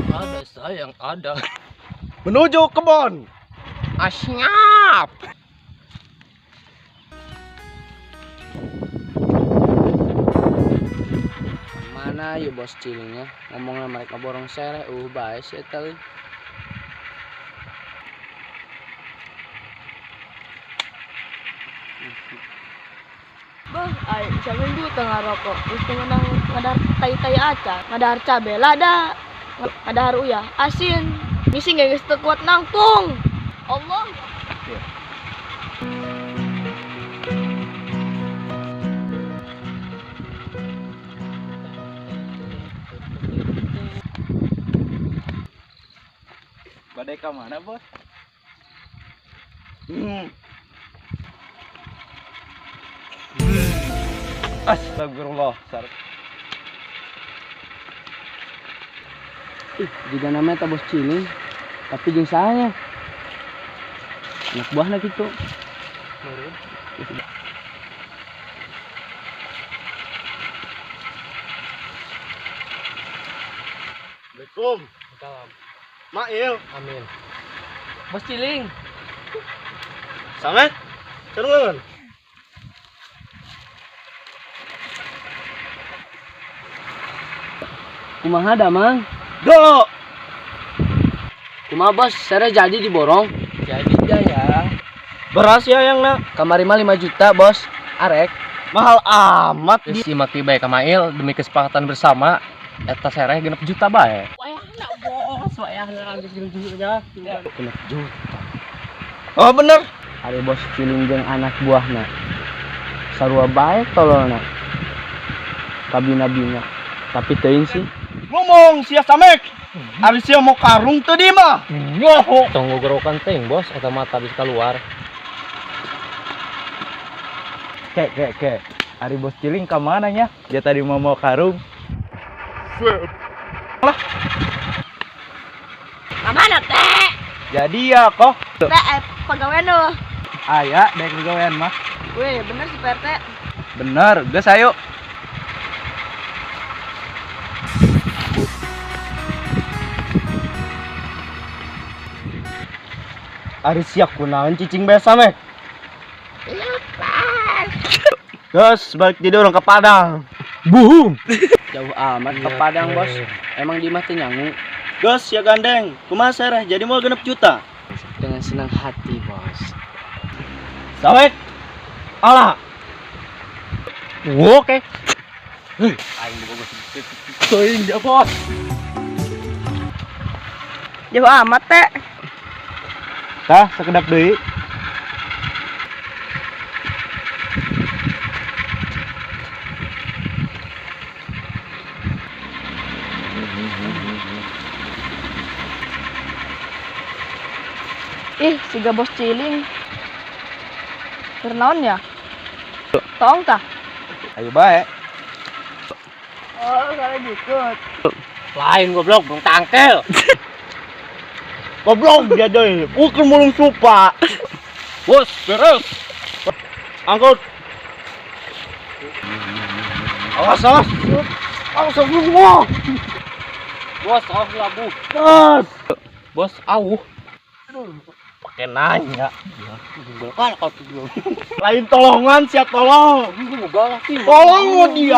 Ada sayang ada. Menuju kebon. Asyap. Mana yuk bos cilingnya ngomongnya mereka borong sereh bae sih eta euy. Beuh, ai saminggu teu ngarokok, geus teu meunang ngadahar tai-tai acan, ngadahar cabe lada, ngadahar uyah asin, ngising ge geus teu kuat nangtung. Allah. Badai ka mana, Bos? Astagfirullah. Sar. Ih, juga namanya eta bos ciling, tapi jeung saha nya? Anak buahna kitu. Assalamualaikum. Salam. Mail. Amin. Bos ciling. Samet. Turun. Kumaha damang? Do. Kumaha bos, sereh jadi diborong? Jadi ya. Beras ya yang nak. Kamari mah 5 juta bos. Arek. Mahal amat. Si maki bae ka Mail demi kesepakatan bersama eta sereh 6 juta bae. Wayahna bos, wayahna geus 6 juta. 6 juta. Oh bener. Ari bos ciling jeung anak buahna. Sarua bae tololna. Kabina-bina. Tapi teuing sih. Ngomong sia Samek. Ari sia mau karung teu di mah. Nyoho. Tong gorokan teuing bos, eta mata bisa keluar. Kek kek kek. Ari bos ciling ka mana nya? Dia tadi mau mau karung. Lah. Ka mana teh? Jadi ya kok. Teh pagawean eueuh. Aya daek gawean mah. Weh, bener si Pak RT. Bener, geus ayo. Ari sia kunaon cicing bae Samek. Geus balik jadi orang ke Padang. Buhung. Jauh amat ke Padang bos. Emang di mah teu nyangu. Geus sia gandeng. Kumaha sereh jadi mau 6 juta. Dengan senang hati bos. Samek. Ala. Oke. Aing boga teuing dia bos. Jauh amat teh. Tah, sakedap deui. Ih, siga bos ciling. Keur naon ya? Tong tah? Ayo bae. Oh, salah jukut. Lain goblok, belum tangkel. Goblok dia deui. Ukur mulung supa. Bos, beres. Angkut. Awas, awas. Awas, awas. Bos, awas labu. Bos. Bos, auh. Pakai nanya. Kan kau tuh. Lain tolongan sia tolong. Tolong Tolong dia.